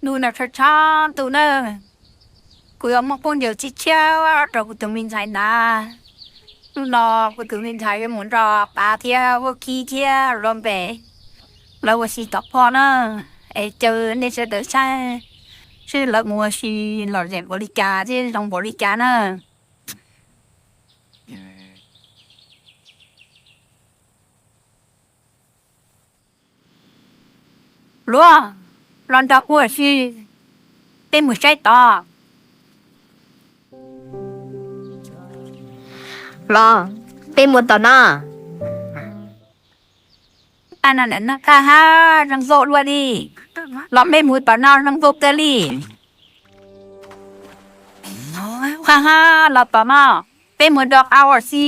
Nub no tshav tshav ntuj na, kuv yuav muab khaub ncaws tshiab tshiab rau kuv tus me ntxhais hnav. Hnub no kuv tus me ntxhais yuav mus nrog Pav thiab Vaub Kib thiab Luav Npem lawv ua si tom phoj na. Es caw nej sawv daws saib seb lawv mus ua si lom zem npaum li cas thiab zoo npaum li cas na. Luav, los nrog kuv ua si, peb mus saib tod. Los, peb mus tom no. Qab hab zoo nkauj dua li, los peb mus tom no zoo nkauj kawg li. Qab hab los tom no, peb mus nrog qab ua si,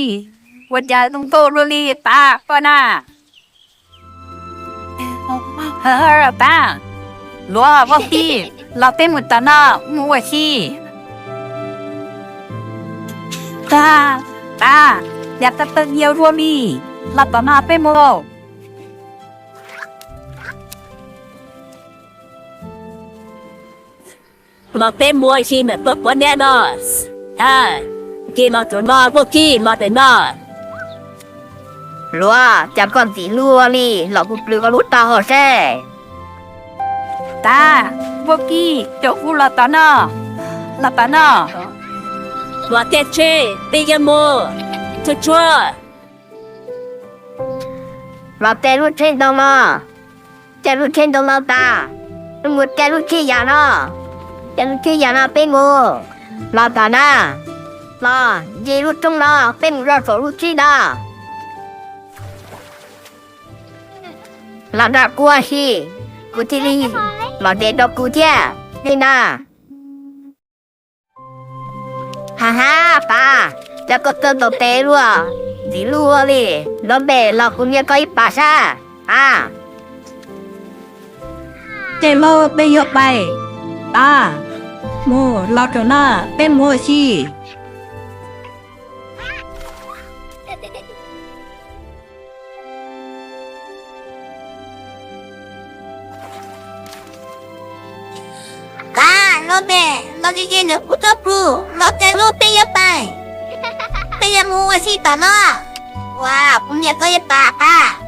ua cas zoo nkauj dua li Pav koj na. Pav, Luav, Vaub Kib, los peb mus tom no mus ua si. Pav, Pav, cas koj tawv yau dua li, los tom no peb mus. Los peb mus ua si ntawm tuaj puav niab no. Kis los tus no, Vaub Kib los tus no. Luav, cas koj ntxim hlub ua li, los kuv plhws koj lub taub hau seb. Pav, Vaub Kib, caum kuv los tom no, los tom no. Los tej tsheb peb yuav mus tsuag tsuag. Los tej lub tsheb ntoo no, tej lub tsheb ntoo no tas, peb mus tej lub tsheb yam no, tej lub tsheb yam no peb mus. Los tom na, los nce lub roob no peb mus rau saum lub tsheb no. Los nrog kuv ua si, kuv thiaj li lom zem rau kuv thiab li na. Ha ha, Pav, cas koj txawj ntaus tes luaj, ntxim hlub ua li. Luav Npem, los kuv nias koj ib pas sab. A, tej laug peb yuav pais. Pav, mus los rau na, peb mus ua si. Pav, Luav Npem, los ze ze ntawm kuv txoj pwg, los tej laug peb yuav pais. Peb yuav mus ua si tom no. Ua, kuv nias koj ib pas, Pav.